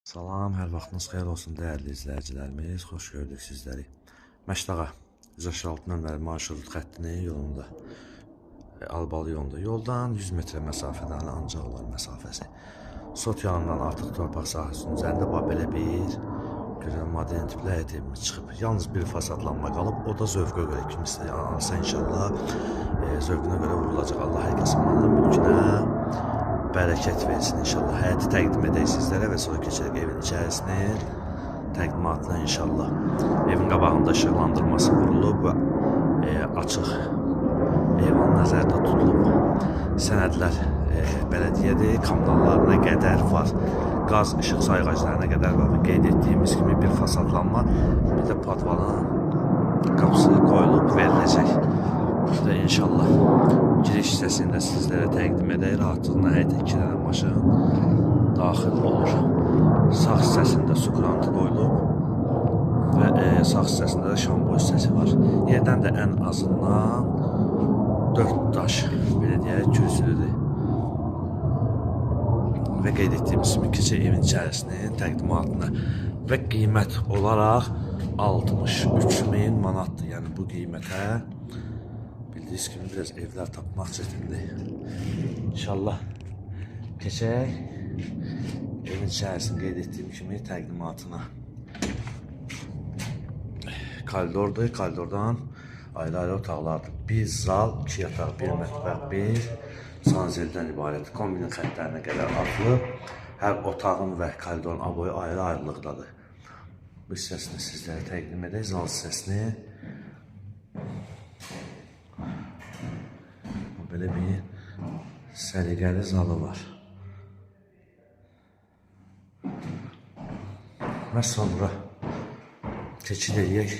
Salam, hər vaxtınız xeyir olsun dəyərli izləyicilərimiz. Xoş gördük sizləri. Məşdağa 166 nömrəli marşrut xəttinin yolunda, Albalı yolunda. Yoldan 100 metrə məsafədə hələ ancaq olar məsafəsi. Sot yanından artıq torpaq sahəsinin üzərində bax belə bir gözəl modern tipli həyət evimiz çıxıb. Yalnız bir fasadlanma qalıb, o da zövqə görə kimsə alsa inşallah zövqünə görə vurulacaq. Allah hər kəsin malına, mülkünə bərəkət versin inşallah. Həyəti təqdim edək sizlərə və sonra keçərək evin içərisini təqdimatına inşallah. Evin qabağında işıqlandırması vurulub və açıq eyvan nəzərdə tutulub. Sənədlər bələdiyyədir, kommunallarına qədər var. Qaz, işıq sayğaclarına qədər var və qeyd etdiyimiz kimi bir fasadlanma, bir də podvalın qapısı qoyulub veriləcək. Burada inşallah giriş hissəsini də sizlərə təqdim edək. Rahatlıqla həyətə 2 dənə maşın daxil olur. Sağ hissəsində su krantı qoyulub və sağ hissəsində də şambo hissəsi var. Yerdən də ən azından 4 daş, belə deyək, kürsülüdür. Və qeyd etdiyimiz kimi keçək evin içərisinin təqdimatına və qiymət olaraq 63 min manatdır. Yəni bu qiymətə bildiyiniz kimi biraz evlər tapmaq çətindir. İnşallah keçək evin içərisini qeyd etdiyim kimi təqdimatına. Koridordur, koridordan ayrı-ayrı otaqlardır. Bir zal, 2 yataq, bir mətbəx, bir sanzeldən ibarət. Kombinin xəttlərinə qədər atılıb. Hər otağın və koridorun aboyu ayrı-ayrılıqdadır. Bu hissəsini sizlərə təqdim edək, zal hissəsini. Belə bir səliqəli zalı var. Və sonra keçid edək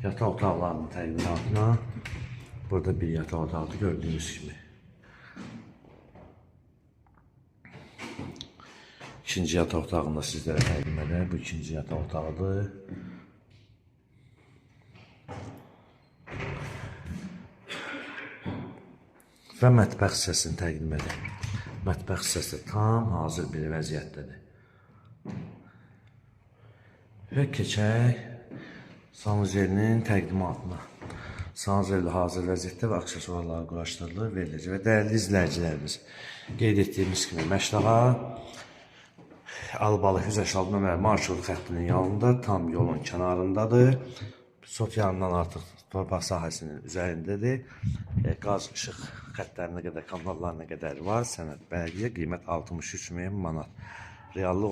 yataq otaqlarının təqdimatına. Burada bir yataq otağıdır gördüyünüz kimi. İkinci yataq otağını da sizlərə təqdim edək. Bu ikinci yataq otağıdır. Və mətbəx hissəsini təqdim edək. Mətbəx hissəsi tam hazır bir vəziyyətdədir. Və keçək sanuzelinin təqdimatına. Sanuzel hazır vəziyyətdə və aksesuarlar quraşdırılır, veriləcək. Və dəyərli izləyicilərimiz, qeyd etdiyimiz kimi Məşdağa Albalı 186 nömrəli marşrut xəttinin yanında, tam yolun kənarındadır. Sot yanından artıq torpaq sahəsinin üzərindədir. Qaz, işıq xəttlərinə qədər, kanallarına qədər var. Sənəd bələdiyyə, qiymət 63 min manat. Reallıq